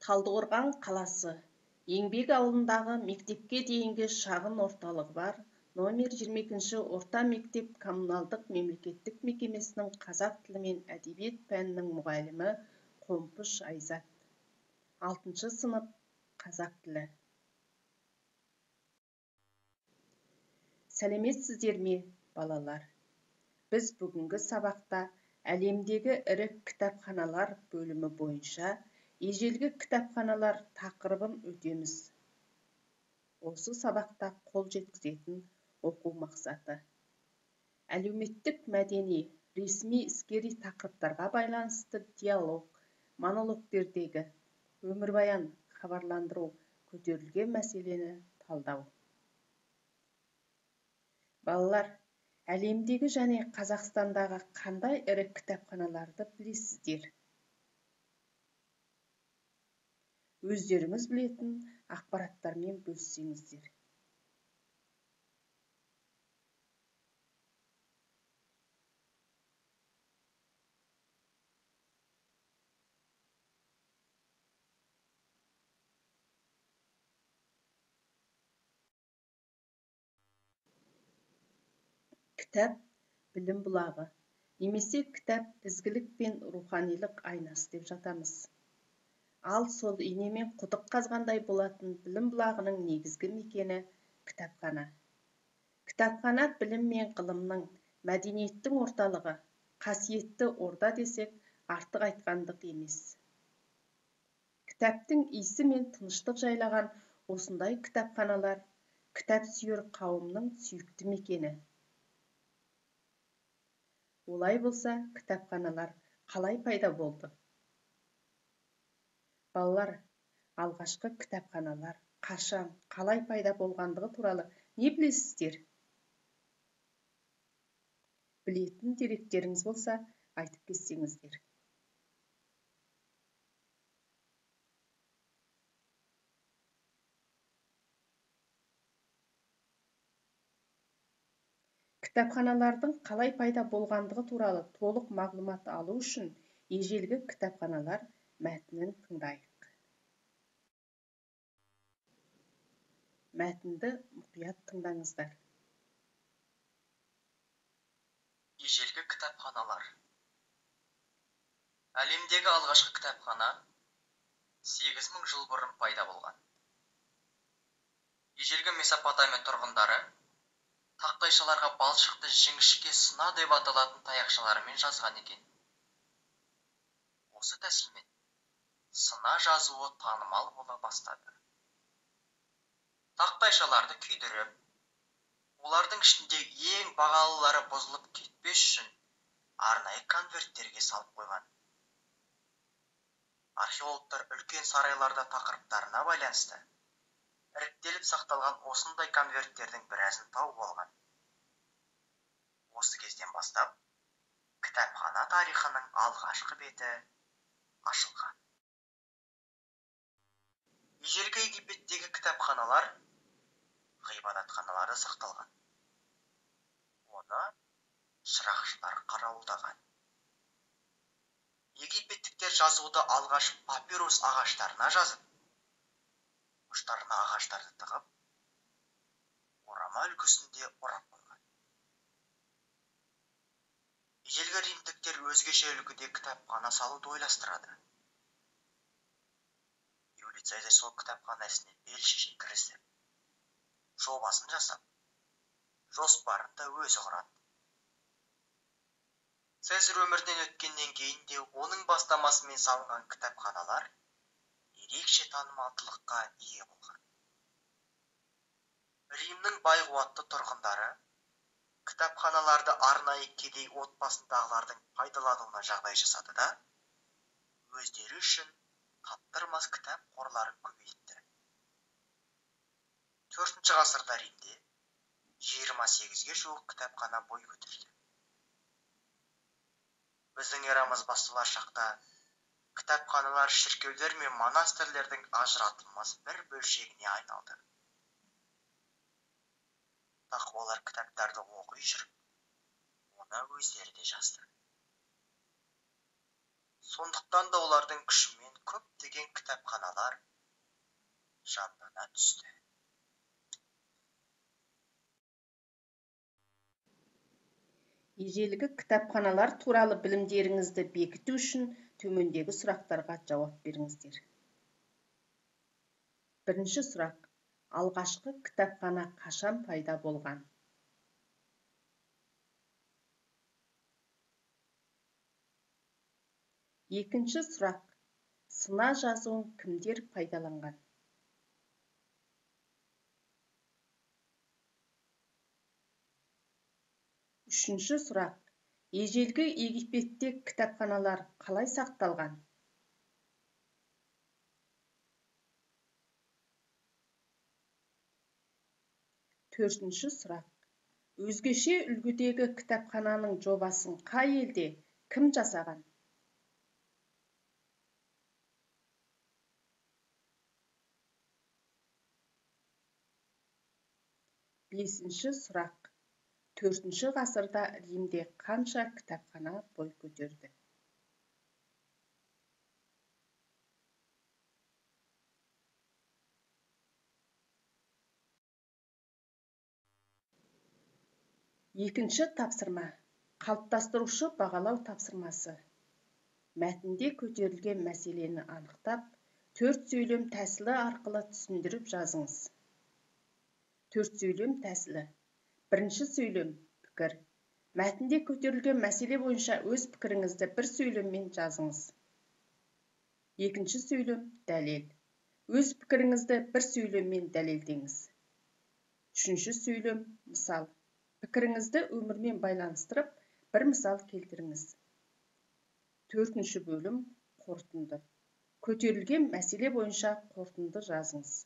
Талдықорған қаласы Еңбек ауылындағы мектепке дейінгі шағын орталығы бар номер 22 орта мектеп коммуналдық мемлекеттік мекемесінің қазақ тілі мен әдебиет пәнінің мұғалімі Қомпыш Айзат. 6 сынып, қазақ тілі. Сәлеметсіздер ме, балалар? Біз бүгінгі сабақта әлемдегі ірі кітапханалар бөлімі бойынша ежелгі кітапханалар тақырыбын өтеміз. Осы сабақта қол жеткізетін оқу мақсаты: әлеуметтік, мәдени, ресми, іскери тақырыптарға байланысты диалог, монологтердегі өмірбаян, хабарландыру, көтерілген мәселені талдау. Балалар, әлемдегі және Қазақстандағы қандай ірі кітапханаларды білесіздер? Өздеріңіз білетін ақпараттармен бөліссеңіздер. Кітап білім бұлағы немесе кітап ізгілік пен руханилық айнасы деп жатамыз. Ал сол инемен құдық қазғандай болатын білім бұлағының негізгі мекені кітапхана. Кітапхана білім мен ғылымның, мәдениеттің орталығы, қасиетті орда десек артық айтқандық емес. Кітаптың иісі мен тыныштық жайлаған осындай кітапханалар кітап сүйер қауымның сүйікті мекені. Олай болса, кітапханалар қалай пайда болды? Балалар, алғашқы кітапханалар қашан, қалай пайда болғандығы туралы не білесіздер? Білетін деректеріңіз болса, айтып кетсеңіздер. Кітапханалардың қалай пайда болғандығы туралы толық мағлұмат алу үшін ежелгі кітапханалар мәтінін тыңдайық. Мәтінді мұқият тыңдаңыздар. Ежелгі кітапханалар. Әлемдегі алғашқы кітапхана 8000 жыл бұрын пайда болған. Ежелгі Месопотамия тұрғындары тақтайшаларға балшықты жіңішке сына деп аталатын таяқшаларымен жазған екен. Осы тәсілмен сына жазуы танымал бола бастады. Тақтайшаларды күйдіріп, олардың ішінде ең бағалылары бұзылып кетпес үшін арнайы конверттерге салып қойған. Археологтар үлкен сарайларда тақырыптарына байланысты іріктеліп сақталған осындай конверттердің біразын тауып алған. Осы кезден бастап кітапхана тарихының алғашқы беті ашылған. Ежелгі Египеттегі кітапханалар ғибадатханаларда сақталған. Оны шырақшылар қарауылдаған. Египеттіктер жазуды алғаш папирус ағаштарына жазып, ұштарына ағаштарды тығып, орама үлгісінде орап қойған. Ежелгі римдіктер өзгеше үлгіде кітапхана салуды ойластырады. Юлий Цезарь сол кітапхана ісіне бел шеше кірісіп, жобасын жасап, жоспарын да өзі құрады. Цезарь өмірден өткеннен кейін де оның бастамасымен салынған кітапханалар ерекше танымалдылыққа ие болған. Римнің бай-қуатты тұрғындары кітапханаларды арнайы кедей отбасындағылардың пайдалануына жағдай жасады да, өздері үшін таптырмас кітап қорларын көбейтті. 4 ғасырда Римде 28-ге жуық кітапхана бой көтерді. Біздің эрамыз басталар шақта кітапханалар шіркеулер мен монастырлердің ажыратылмас бір бөлшегіне айналды. Тақуалар кітаптарды оқи жүріп, оны өздері де жазды. Сондықтан да олардың күшімен Көптеген кітапханалар жандана түсті. Ежелгі кітапханалар туралы білімдеріңізді бекіту үшін төмендегі сұрақтарға жауап беріңіздер. Бірінші сұрақ. Алғашқы кітапхана қашан пайда болған? Екінші сұрақ. Сына жазуын кімдер пайдаланған? Үшінші сұрақ. Ежелгі Египетте кітапханалар қалай сақталған? Төртінші сұрақ. Өзгеше үлгідегі кітапхананың жобасын қай елде кім жасаған? Бесінші сұрақ. Төртінші ғасырда Римде қанша кітапхана бой көтерді? Екінші тапсырма. Қалыптастырушы бағалау тапсырмасы. Мәтінде көтерілген мәселені анықтап, төрт сөйлем тәсілі арқылы түсіндіріп жазыңыз. Төрт сөйлем тәсілі. Бірінші сөйлем пікір. Мәтінде көтерілген мәселе бойынша өз пікіріңізді бір сөйлеммен жазыңыз. Екінші сөйлем дәлел. Өз пікіріңізді бір сөйлеммен дәлелдеңіз. Үшінші сөйлем мысал. Пікіріңізді өмірмен байланыстырып, бір мысал келтіріңіз. Төртінші бөлім қорытынды. Көтерілген мәселе бойынша қорытынды жазыңыз.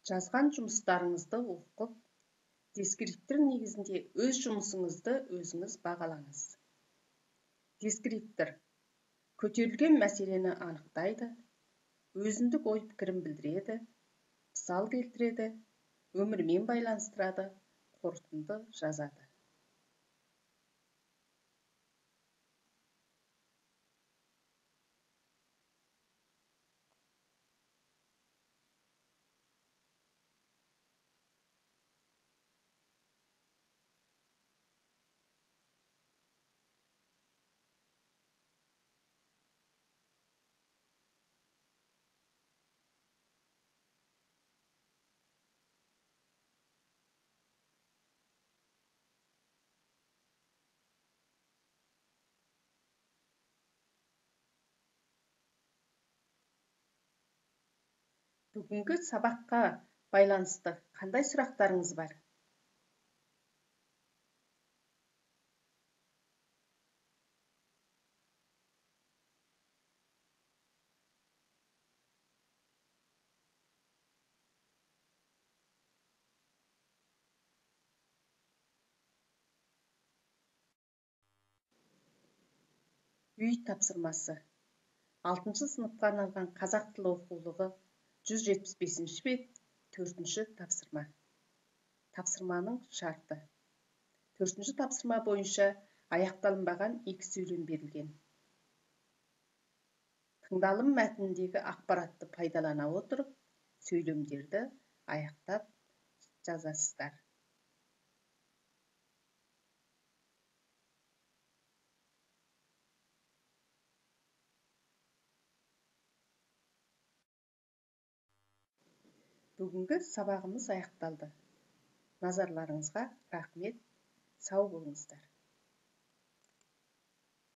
Жазған жұмыстарыңызды оқып, дескриптор негізінде өз жұмысыңызды өзіңіз бағалаңыз. Дескриптор көтерілген мәселені анықтайды, өзіндік ой-пікірін білдіреді, мысал келтіреді, өмірмен байланыстырады, қорытынды жазады. Бүгінгі сабаққа байланысты қандай сұрақтарыңыз бар? Үй тапсырмасы. 6-сыныпқа арналған қазақ тілі оқулығы 175 бет, Төртінші тапсырма. Тапсырманың шарты. Төртінші тапсырма бойынша аяқталынбаған екі сөйлем берілген. Тыңдалым мәтініндегі ақпаратты пайдалана отырып, сөйлемдерді аяқтап жазасыздар. Бүгінгі сабағымыз аяқталды. Назарларыңызға рахмет. Сау болыңыздар.